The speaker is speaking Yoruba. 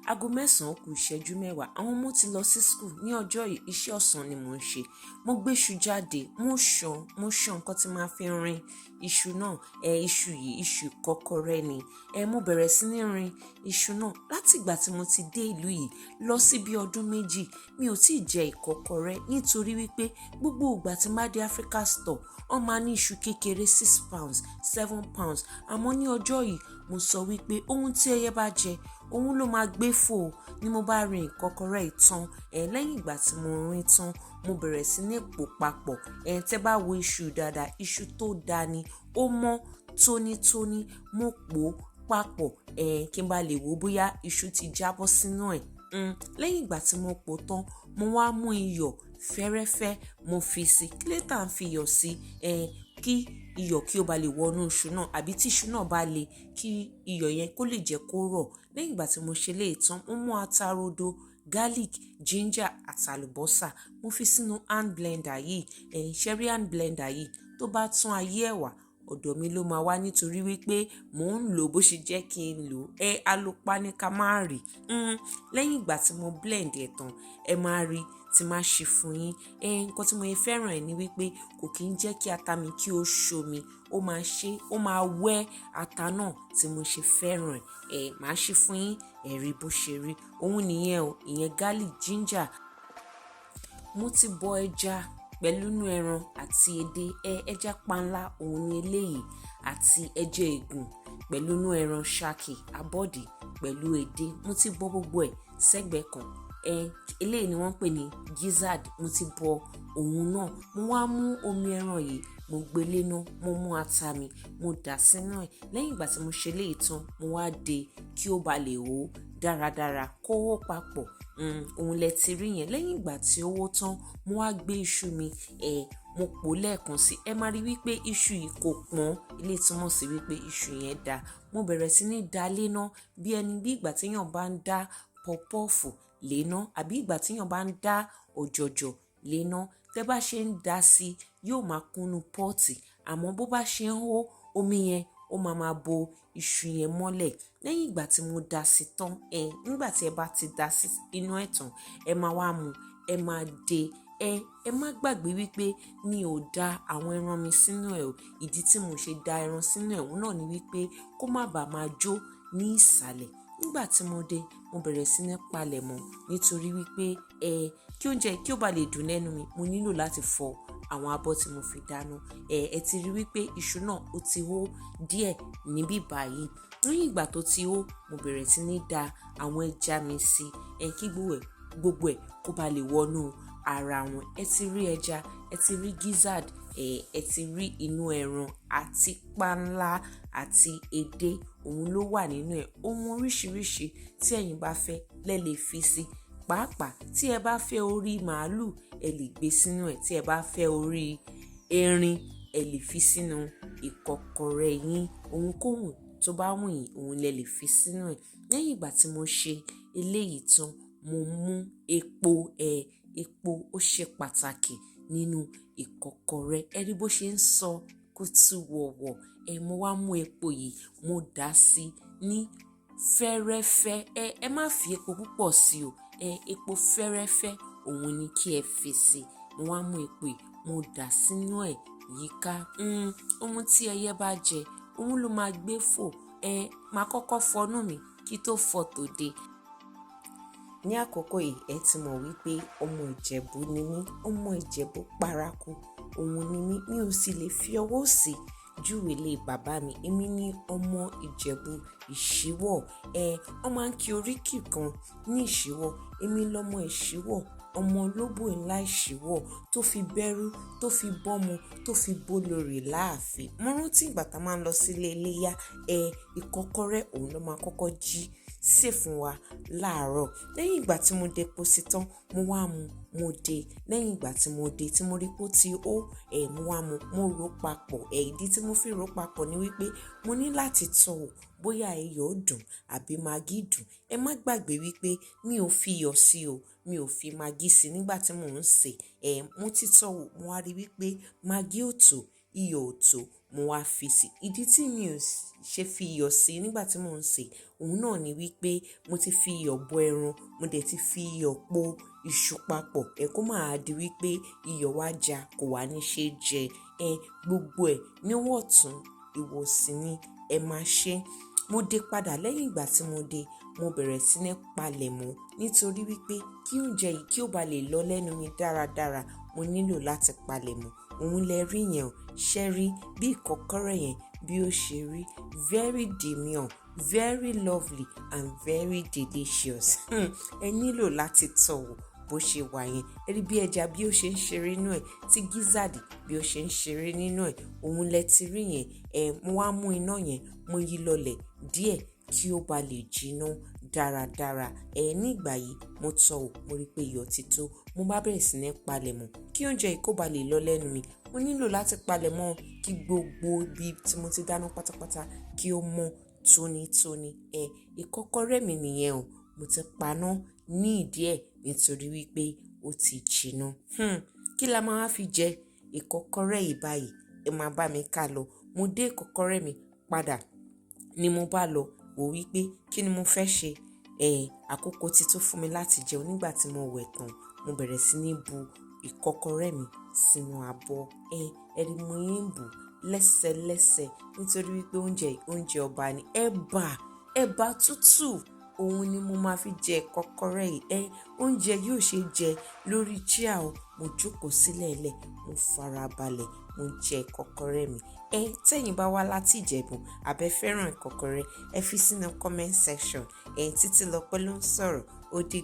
Aago 9 kù ìṣẹ́jú 10. Àwọn ọmọ ti lọ sí school ní ọjọ́ yìí. Iṣẹ́ ọ̀sán ni mò ń ṣe. Mo gbé iṣu jáde, mo ṣan nǹkan tí màá fi rin iṣu náà. Iṣu yìí, iṣu ìkọ́kọrẹ́ ni. Mo bẹ̀rẹ̀ sí ní rin iṣu náà. Láti ìgbà tí mo ti dé ìlú yìí lọ sí bí ọdún 2, mi ò tí ì jẹ ìkọ́kọrẹ́ nítorí wípé gbogbo ìgbà tí màá dé Africa store, wọ́n máa ní iṣu kékeré £6, £7. Àmọ́ ní ọjọ́ yìí, mo sọ wípé ohun tí ẹyẹ bá jẹ, òun ló máa gbé fò. Ni mo bá rin ìkọ́kọrẹ́ yìí tán. Lẹ́yìn ìgbà tí mo rin tán, mo bẹ̀rẹ̀ sí ní pò papọ̀. Tẹ́ bá wo iṣu dáadáa, iṣu tó da ni, ó mọ́ tónítóní. Mo pò papọ̀, kí n bá lè wo bóyá iṣu ti jábọ́ sínú ẹ̀. Lẹ́yìn ìgbà tí mo pò tán, mo wá mú iyọ̀ fẹ́rẹ́fẹ́, mo fi sí. Kí ló tá ń fi iyọ̀ sí? Kí iyọ̀ kí ó bá lè wọnú iṣu náà, àbí tí iṣu náà bá le, kí iyọ̀ yẹn kó lè jẹ́ kó rọ̀. Lẹ́yìn ìgbà tí mo ṣe léè tán, mo mú ata rodo, garlic, ginger àti àlùbọ́sà. Mo fi sínú hand blender yìí. Ṣé rí hand blender yìí? Tó bá tún ayé ẹ̀ wá, ọ̀dọ̀ mi ló máa wá nítorí wípé mò ń lò bó ṣe jẹ́ kí n lò. Alùpá ní ká má rí. Lẹ́yìn ìgbà tí mo blend ẹ̀ tán, ẹ máa rí tí màá ṣe fún yín. Nǹkan tí mo fẹ́ràn ẹ̀ ni wípé kò kí ń jẹ́ kí ata mi kí ó ṣomi. Ó máa ṣe, ó máa wẹ́ ata náà tí mo ṣe fẹ́ràn ẹ̀. Màá ṣe fún yín, ẹ rí bó ṣe rí. Òun nìyẹn o, ìyẹn garlic, ginger. Mo ti bọ ẹja pẹ̀lú inú ẹran àti edé. Ẹja panla òun ni eléyìí àti ẹja ègùn pẹ̀lú inú ẹran ṣàkì abọ́dì pẹ̀lú edé. Mo ti bọ gbogbo ẹ̀ sẹ́gbẹ̀ẹ́ kan. Eléyìí ni wọ́n ń pè ní gizzard. Mo ti bọ òun náà. Mo wá mú omi ẹran yìí, mo gbé léná, mo mú ata mi, mo dà sínú ẹ̀. Lẹ́yìn ìgbà tí mo ṣe léè tán, mo wá dé kí ó bá lè hó dáradára, kó hó papọ̀. Òun lẹ ti rí yẹn. Lẹ́yìn ìgbà tí ó hó tán, mo wá gbé iṣu mi, mo pò lẹ́ẹ̀kan sí. Ẹ máa rí wípé iṣu yìí kò pọ́n. Eléyìí túmọ̀ sí wípé iṣu yẹn da. Mo bẹ̀rẹ̀ sí ní dá léná bí ẹni bí ìgbà tí èèyàn bá ń dá pọfupọ́ọ̀fù léná àbí ìgbà tí èèyàn bá ń dá ọ̀jọ̀jọ̀ léná. Tẹ́ bá ṣe ń dá sí, yóò máa kúnnú pọ́ọ̀tì. Àmọ́ bó bá ṣe ń hó, omi yẹn ó máa ma bo iṣu yẹn mọ́lẹ̀. Lẹ́yìn ìgbà tí mo dá sí tán, nígbà tí ẹ bá ti dá sí inú ẹ̀ tán, ẹ máa wá mú, ẹ máa dé. Ẹ má gbàgbé wípé mi ò da àwọn ẹran mi sínú ẹ̀ o. Ìdí tí mo ṣe da ẹran sínú ẹ̀, òun náà ni wípé kó má bàa máa jó ní ìsàlẹ̀. Nígbà tí mo dé, mo bẹ̀rẹ̀ sí ní palẹ̀mọ́ nítorí wípé kí oúnjẹ kí ó bá lè dùn lẹ́nu mi, mo nílò láti fọ àwọn abọ́ tí mo fi dáná. Ẹ ti rí wípé iṣu náà ó ti hó díẹ̀ níbí báyìí. Lẹ́yìn ìgbà tó ti hó, mo bẹ̀rẹ̀ sí ní da àwọn ẹja mi sí, kí gbogbo ẹ̀ kó bá lè wọnú ara wọn. Ẹ ti rí ẹja, ẹ ti rí gizzard, ẹ ti rí inú ẹran àti panla àti edé, òun ló wà nínú ẹ̀. Ohun oríṣiríṣi tí ẹ̀yin bá fẹ́ lẹ lè fi sí. Pàápàá tí ẹ bá fẹ́ orí màálù, ẹ lè gbé sínú ẹ̀. Tí ẹ bá fẹ́ orí erin, ẹ lè fi sínú ìkọ́kọrẹ́ yín. Ohunkóhun tó bá wù yín, òun lẹ lè fi sínú ẹ̀. Lẹ́yìn ìgbà tí mo ṣe eléyìí tán, mo mú epo. Epo ó ṣe pàtàkì nínú ìkọ́kọrẹ́. Ẹ rí bó ṣe ń sọ kútù wọ̀wọ̀. Mo wá mú epo yìí, mo dà á sí ní fẹ́rẹ́fẹ́. Ẹ má fi epo púpọ̀ sí o. Epo fẹ́rẹ́fẹ́ òun ni kí ẹ fi sí. Mo wá mú epo yìí, mo dà sínú ẹ̀ yíká. Ohun tí ẹyẹ bá jẹ, òun ló máa gbé fò. Màá kọ́kọ́ fọnú mi kí tó fọ tòde. Ní àkókò yìí, ẹ ti mọ̀ wípé ọmọ Ìjẹ̀bú ni mí, ọmọ Ìjẹ̀bú paraku, òun ni mí. Mi ò sì lè fi ọwọ́ òsì júwe ilé bàbá mi. Èmi ni ọmọ Ìjẹ̀bú Ìṣíwọ̀. Wọ́n máa ń kí oríkì kan ní Ìṣíwọ̀. Èmi lọmọ Ìṣíwọ̀, ọmọ olóbò ńlá Ìṣíwọ̀ tó fi bẹ́rú, tó fi bọ́mọ, tó fi bólorì láàfin. Mo rántí ìgbà tá a máa ń lọ sílé iléyá, ìkọ́kọrẹ́ òun ló máa kọ́kọ́ jí sè fún wa láàárọ̀. Lẹ́yìn ìgbà tí mo dé epo sí tán, mo wá mú, mo dé. Lẹ́yìn ìgbà tí mo dé, tí mo rí pé ó ti hó, mo wá mú, mo ró papọ̀. Ìdí tí mo fi ró papọ̀ ni wípé mo ní láti tọ́ wò bóyá iyọ̀ dùn àbí magí dùn. Ẹ má gbàgbé wípé mi ò fi iyọ̀ sí o, mi ò fi magí sí nígbà tí mò ń sè. Mo ti tọ́ wò, mo wá rí wípé magí ò tó, iyọ̀ ò tó, mo wá fi sí. Ìdí tí mi ò ṣe fi iyọ̀ sí nígbà tí mò ń sè, òun náà ni wípé mo ti fi iyọ̀ bọ ẹran, mo dẹ̀ ti fi iyọ̀ po iṣu papọ̀. Ẹ kó máa di wípé iyọ̀ wá já, kò wá ní ṣe jẹ. Ẹ gbogbo ẹ̀ níwọ̀ntún, ìwọ̀sí ni ẹ máa ṣe. Mo dé padà lẹ́yìn ìgbà tí mo dé, mo bẹ̀rẹ̀ sí ní palẹ̀mọ́ nítorí wípé kí oúnjẹ yìí kí ó ba lè lọ lẹ́nu mi dáradára, mo nílò láti palẹ̀mọ́. Òun lẹ rí yẹn o. Ṣé rí bí ìkọ́kọrẹ́ yẹn bí ó ṣe rí? Very demure, very lovely and very delicious. Ẹ nílò láti tọ́ wò bó ṣe wà yẹn. Ẹ rí bí ẹja bí ó ṣe ń ṣeré nínú ẹ̀, tí gizzard bí ó ṣe ń ṣeré nínú ẹ̀. Òun lẹ ti rí yẹn. Ẹ mo wá mú iná yẹn, mo yí lọlẹ̀ díẹ̀ kí ó ba lè jiná dáradára. Ẹ ní ìgbà yìí mo tọ́ wò, mo rí pé iyọ̀ ti tó. Mo bá bẹ̀rẹ̀ sí ní palẹ̀mọ́ kí oúnjẹ yìí kó ba lè lọ lẹ́nu mi. Mo nílò láti palẹ̀mọ́ kí gbogbo ibi tí mo ti dáná pátápátá kí ó mọ́ tónítóní. Ẹ ìkọ́kọrẹ́ mi nìyẹn o. Mo ti paná ní ìdí ẹ̀ nítorí wípé ó ti jiná. Kí la máa fi jẹ ìkọ́kọrẹ́ yìí báyìí? Ẹ máa bá mi ká lọ. Mo dé ìkọ́kọrẹ́ mi padà ni mo bá lọ wò wípé kí ni mo fẹ́ ṣe. Ẹ àkókò ti tó fún mi láti jẹun. Nígbà tí mo wẹ̀ tán, mo bẹ̀rẹ̀ sí ní bu ìkọ́kọrẹ́ mi sínú abọ́. Ẹ ẹ rí mo yín bù lẹ́sẹlẹ́sẹ nítorí wípé oúnjẹ yìí oúnjẹ ọba ni. Ẹ̀bà, ẹ̀bà tútù, òun ni mo máa fi jẹ ìkọ́kọrẹ́ yìí. Ẹ oúnjẹ yóò ṣe jẹ lórí chair o. Mo jókòó sílẹ̀lẹ̀, mo farabalẹ̀, mo jẹ ìkọ́kọrẹ́ mi. Ẹ tẹ́yin bá wá láti Ìjẹ̀bú àbí ẹ fẹ́ràn ìkọ́kọrẹ́, ẹ fi sínú comment section. Ẹ Títílọpẹ́ ló ń sọ̀rọ̀. Ó dì.